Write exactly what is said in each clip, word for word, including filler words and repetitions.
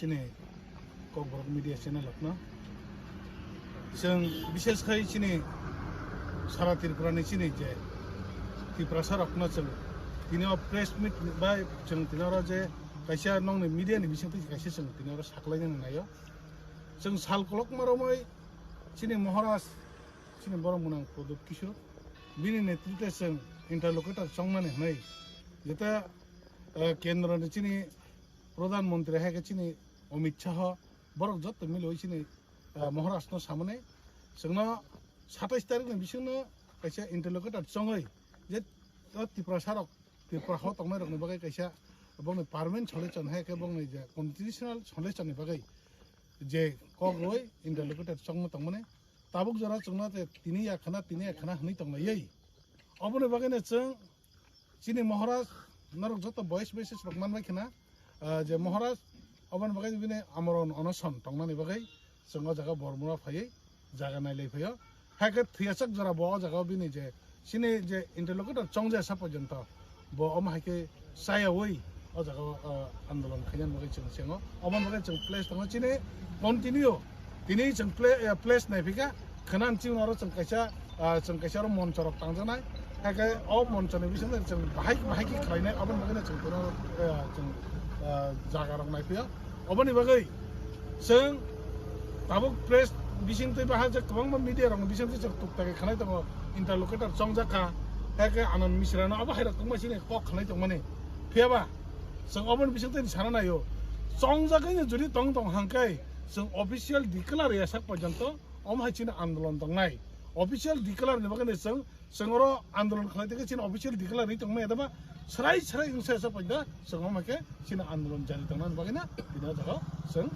Chini Kokborok media channel rokno chwng bishes khai chini sara Tripura ni chini je Tiprasa rokno chwng tini o press meet bai chwng tini oro je kaisa nongni media ni bisingtwi kaisa chwng tini oro saklainani naio. Chwng sal kolokma romwi chini Maharaj chini borok mwnang Pradyot Kishore bini netritwe chwng interlocutor chongmani hwnwi jeta, eh, kendro ni chini Pradhan Mantri hai khe chini Amit Shah borok joto milwi chini, ah, Maharaj no samani chwngno satais tarik ni bisingno kaisa interlocutor chongwi je o Tiprasa rok Tripura ho tongnai rokni bagwi kaisa bongni permanent solution hai khe bongni je constitutional solution ni bagwi je kok rwi interlocutor chongma tongmani tabuk jora chwngno je tini ya khana tini ya khana hwnwi tonglaiwi oboni bagwino chwng Chini Maharaj, norok joto voice message rok manbai khna, ah, je Maharaj, oboni bagwi bini amorno onoson tongnani bagwi chwng o jaga Bormura phaiwi jaga nailai phaio. Hai khe thwiyasak jora bo o jaga o bini je chini je interlocutor chongjaya sa porjonto bo omo hai khe chayaui o jaga o, ah, andolon khainani bagwi chwng chengo. Oboni bagwi chwng place tongo chini continue Tini chwng pla-, eh, place naiphika, khwnani chini oro chwng kaisa, ah, chwng kaisa oro monchorok tangjaknai. Hakhe o monchoni bisingtwi chwng bahai, bahai khe khlainai, aboni bagwino chwng tini oro, eh, chwng, ah, jagarok naiphio. Oboni bagwi chwng tabuk press bisingtwi bahai je kwbangma media rokni bisingtwi chwng tuktakhe khwnai tongo, interlocutor chongjak kha. Hakhe Anand Misra no abo hairok tongma chini kok khwnai tongmani. Phiyaba chwng oboni bisingtwi sana naio. Chongjagwi jodi tong tong hangkai, chwng official declare ya sak porjonto omo hai chini andolon tongnai. Official declare ni bagwi chwng, chwng oro andolon khlai tongkhe chini official declare ni tongmai adaba srai srai wngsa sak porjonto chwng omo hai khe chini andolon jari tongnani bagwi na tini o jaga chwng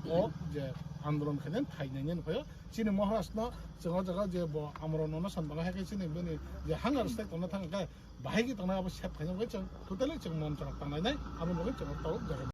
o je andolon khainani thai nainani phaio. Chini Maharaj no chwng o jaga je bo amorno no san bagwi hai khe chini bini je hunger strike tongna thang khe bahai khe tongnai abo sep khainani bagwi chwng totally chwng monchorok tanglainai aboni bagwi chwng o tabuk jaga